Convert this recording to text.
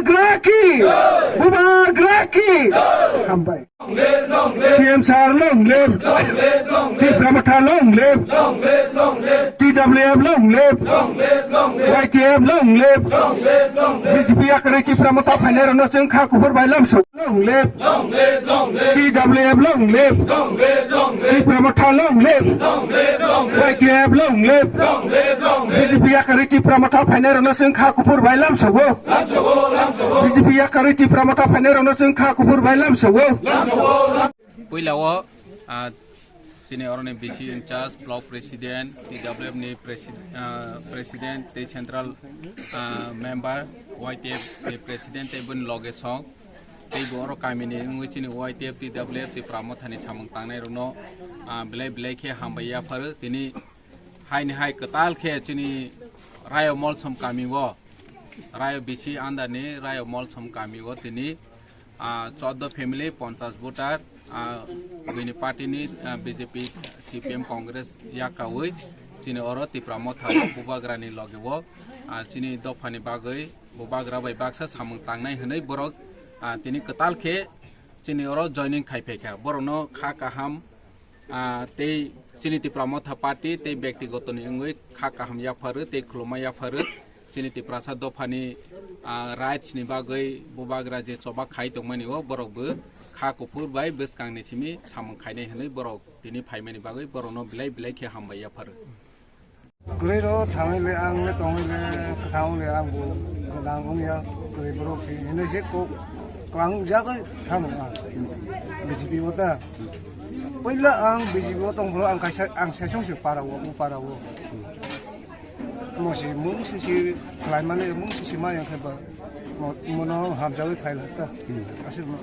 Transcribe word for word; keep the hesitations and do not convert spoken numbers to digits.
Graki! Bubagraki! Hambai. C M sir long live! Tipra Motha long live! T W F long live! Y T F long live! B J P yakarwi Tipra Motha phainairokno chwng kha kuphur bai lamsao long live! T W F long live! Tipra Motha long live! Y T F long live! B J P yakarwi Tipra Motha phainairokno chwng kha kuphur bai lamsao. B J P yakarwi Tipra Motha phainairokno chwng kha kuphur bai lamsao. Puila o, ah, chini oroni B C in charge, block president, T W F ni presi-, ah, president, tei central, ah, member, Y T F ni president, tei boni loge song, tei bo oro kamini wngwi chini Y T F, T W F, Tipra Mothani samung tangnairokno, ah, belai belai khe hambai yapharo. Tini haini hai kwtal khe chini Rayo Molsom kami o, Rayo B C under ni Rayo Molsom kami o tini, ah, chordo family, ponchas voter, ah, bini party ni, ah, B J P, C P M, Congress yakaui chini oro Tipra Motha o Bubagra ni loge o, ah, chini dopha ni bagwi Bubagra bai baksa samung tangnai hwnwi borok, ah, tini kwtal khe chini oro joining khai phaikha. Borokno kha kaham, ah, tei chini Tipra Motha Party tei bektigotoni wngwi kha kaham yapharo tei khuluma yapharo. Chini Tiprasa dophani, ah, rights ni bagwi Bubagra je choba khai tongmani o borok bo kha kuphur bai bwskangni simi samung khainai hwnwi borok tini phaimani bagwi borokno belai belai khe hambai yapharo. Kwrwi ro thangwi le ang le tongwi le kwthang le ang bo gwnang wngya kwrwi borok si hinwi se kok klang jagwi thang ang B J P o ta. Puila ang B J P o tong phuru ang kaisa ang sesong se para o, o para o. Mo si mung si si khlai mani mung si si ma yang khe ba mo, mono hamjawi phai la ta. Aswk no.